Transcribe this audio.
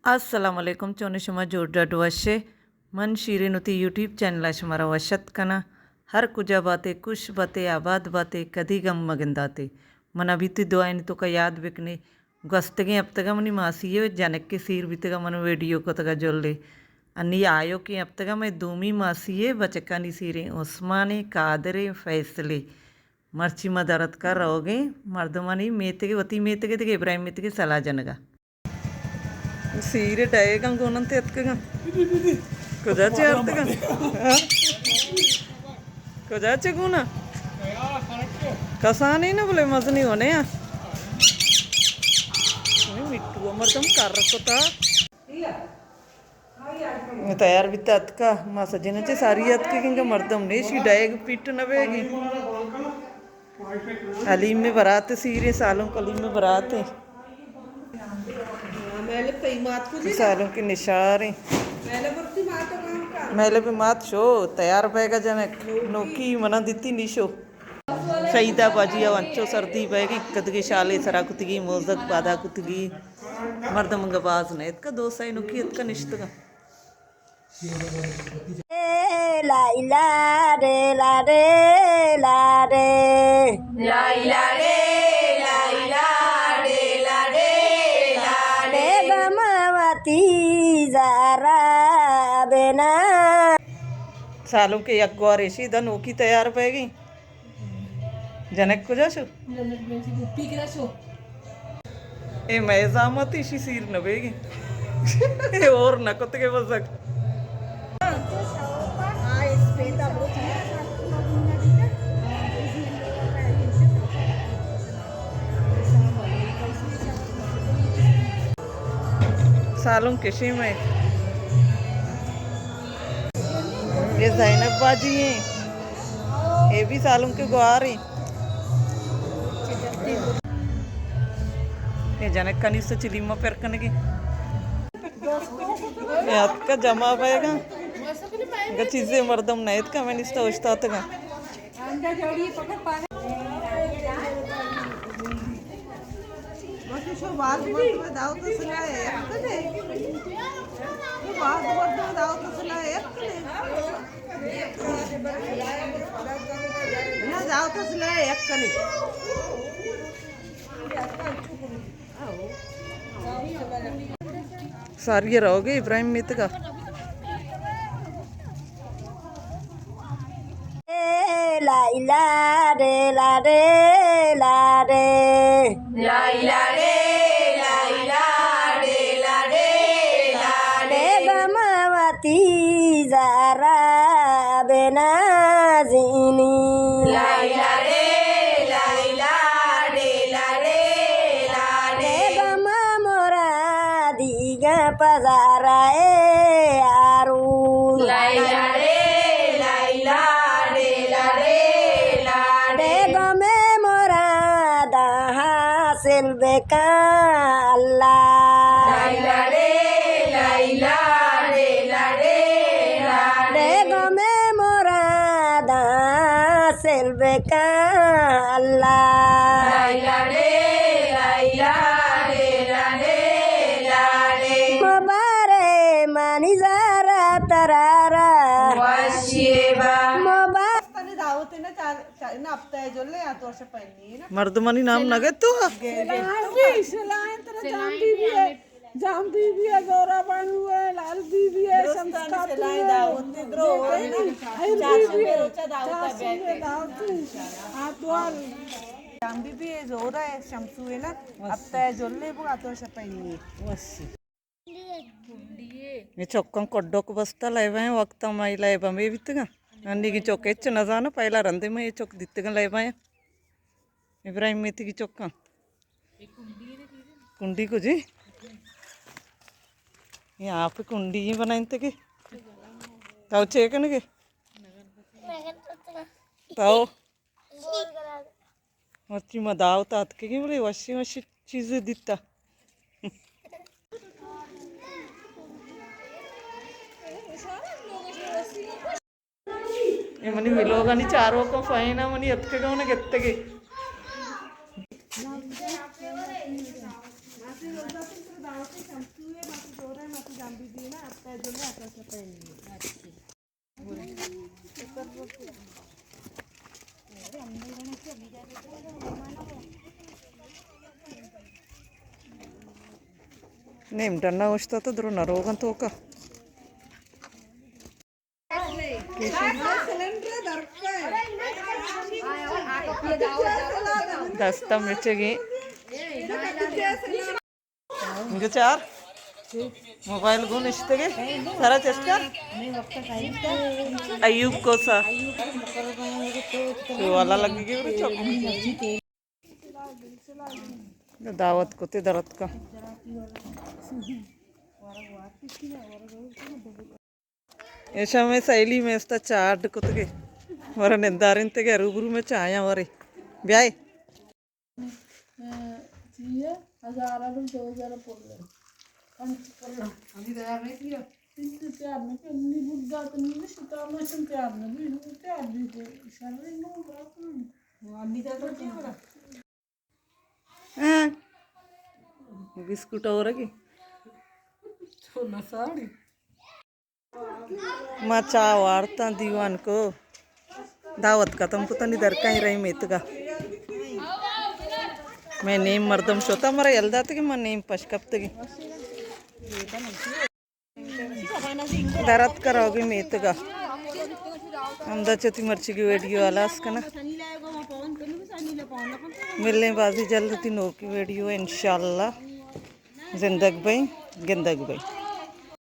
السلام علیکم، چون شما؟ جوڑ ڈڈ وش ئے؟ من شیرین وتی یوٹیوب چینل ءَ شمارا وش اتک کناں۔ ہر کجا باتے، خوش باتے، آباد باتے، کدی گم مگنداتے۔ منا بیتی دعائیں توکا یاد بکنے۔ گوستگیں ہفتگا منی ماسی ءِ جنک ءِ سیر بیتگا، من ویڈیو کتگا جلے۔ انی آیوکیں ہفتگا مئے دومی ماسی ءِ بچکانی سیریں، عثمان ءِ، قادر ءِ، فیصل ءِ۔ مرچی ما در اتکا روگیں مردمانی میتگ ءَ، وتی میتگ ءَ دگہ ابراہیم میتگ ءَ سلاہ جنگا۔ سیر ڈیگاں گون انت اتکگاں۔ کجا چہ آرتگاں؟ ہاں؟ کجا چہ گون ءَ؟ کسانیں نہ، بلے مزنی ہونے آ۔ مٹو مردم کر کتا۔ تیار بیتا اتکا، ما سجنا چہ ساری اتکگیں کہ مردم نیشی، ڈیگ پیٹ نہ بیگی۔ حلیم ءِ برات سیریں، سالونک حلیم ءِ برات ایں۔ سالونک نشاریں۔ مہلب ءِ مات شو تیار بیگا جنک، نوکی منا دیتی نیشو۔ شہیدا باجی ءَ انچو سردی بیگی، کدگی شالے سرا کتگی، موزگ پادا کتگی۔ مردم انگا باز نہ اتکا، دو سئے نوکی اتکا نشتگا۔ اے لائلا ڈے لا ڈے لا ڈے۔ لائلا ڈے لائلا ڈے لا ڈے لا ڈے۔ غم وتی زارا بنا۔ سالونک یک گوارے شی دن اوکی تیار بیگی۔ جنک کجا شو؟ جنک بنچی گپی کرا شو۔ اے مئے زامت ایشی سیر نہ بیگی۔ اے اور نہ کتگے بزگ۔ سالونک کشی مئے۔ اے زینب باجی ایں۔ اے بھی سالونک گوار ایں۔ اے جنکانی است چلیما پر کنگی۔ اے اتکا جمع بیگا۔ اگا چیزے مردم نہ اتکا، میں نیستا اوشتاتگا۔ بس شو باز مردم دعوت سنا ہے۔ شو باز مردم دعوت سنا ہے۔ نہ، دعوت سنا ہے، یک کنی۔ ساری روگے ابراہیم میتگا۔ اے لائلا ڈے لا ڈے لا ڈے۔ لائلا ڈے لائلا ڈے لا ڈے لا ڈے۔ غم وتی زارا بنازینی۔ لائلا ڈے لائلا ڈے لا ڈے لا ڈے۔ غم مرادی گپ زارا اے آرو۔ لائلا ڈے لائلا ڈے لا ڈے لا ڈے۔ دل بکن اللہ۔ لیلا ڑے، لیلا ڑے، لا ڑے، لا ڑے۔ دے غم مراداں سل بکن اللہ۔ لیلا ڑے، لیلا ڑے، لا ڑے، لا ڑے۔ مبارے منی زارا ترارا۔ وشی با۔ مبارک۔ تنے دعوت نہ چار، چار، نہ ہفتہ جلے آ تو شپنی۔ مردمانی نام نہ گتو؟ سلائیں، سلائیں ترا جان بی بی ہے، جان بی بی ہے، زورا بانو ہے، لال بی بی ہے، شمس خاتون ہے، دعوت دے درو، یہ کہیں نہیں، ہر بی بی ہے، چاچو ہے، دعوت ہے۔ ہاں، دوال۔ جان بی بی ہے، زورا ہے، شمسو ہے نا، اب تے جلے بو آ تو شپائی نہیں۔ اے چکاں کڈوک بستہ لیبا ایں، وقت ہمائی لیبا میں بیتگاں۔ انیگیں چک ہچ نہ زاناں، پہلا رندے میں اے چک دیتگاں لیبا ایں۔ ابراہیم میتگی چکاں۔ کنڈی کجی؟ اے آپ کنڈی ہی بنائیں تے کہ۔ تو چے کنگے؟ تو مرچی ما دعوت اتکگیں، بلے وشیں وشیں چیزے دیتا۔ اے منی ویلوگانی چاروکاں فائن ءَ منی اتکگاں گتگے۔ نیم ڈنا اوشتا تو درو نہ روگن توکا۔ دستا مچگیں۔ انگو چار۔ موبائل گون اشتگے۔ سارا چسکا۔ ایوب کوسا۔ شو والا لگی گی چوک۔ دعوت کتے درتکا۔ ایشاں مئے سہیلی مئے استا چاڈ کتگے۔ ورا نندارینتگے، روبرو مئے چایاں ورے۔ بیائے۔ چیئے؟ ہزار ءَ دو ہزار پل۔ پنچ پل۔ انی تیار نہ کیا؟ انی تیار نہ کیا، انی بڈا تو نی شتا، میں تیار نہ بھی، تیار بھی دے۔ شر نو بات۔ انی تیار نہ کیا۔ ہاں۔ بسکٹ اور کی؟ چھولا ساڑی۔ ما چاہ وارتاں دیوان کو۔ دعوت ختم کتنی درکائیں رہی میتگا۔ میں نیم مردم شوتا مرا یل داتے کہ من نیم پش کپتگی۔ درت کروگی میتگا۔ ہمدا چتی مرچی کی ویڈیو ہلاس کنا۔ ملیں بازی جلد تی نوکی ویڈیو انشاءاللہ۔ زندگ بئیں، گندگ بئیں۔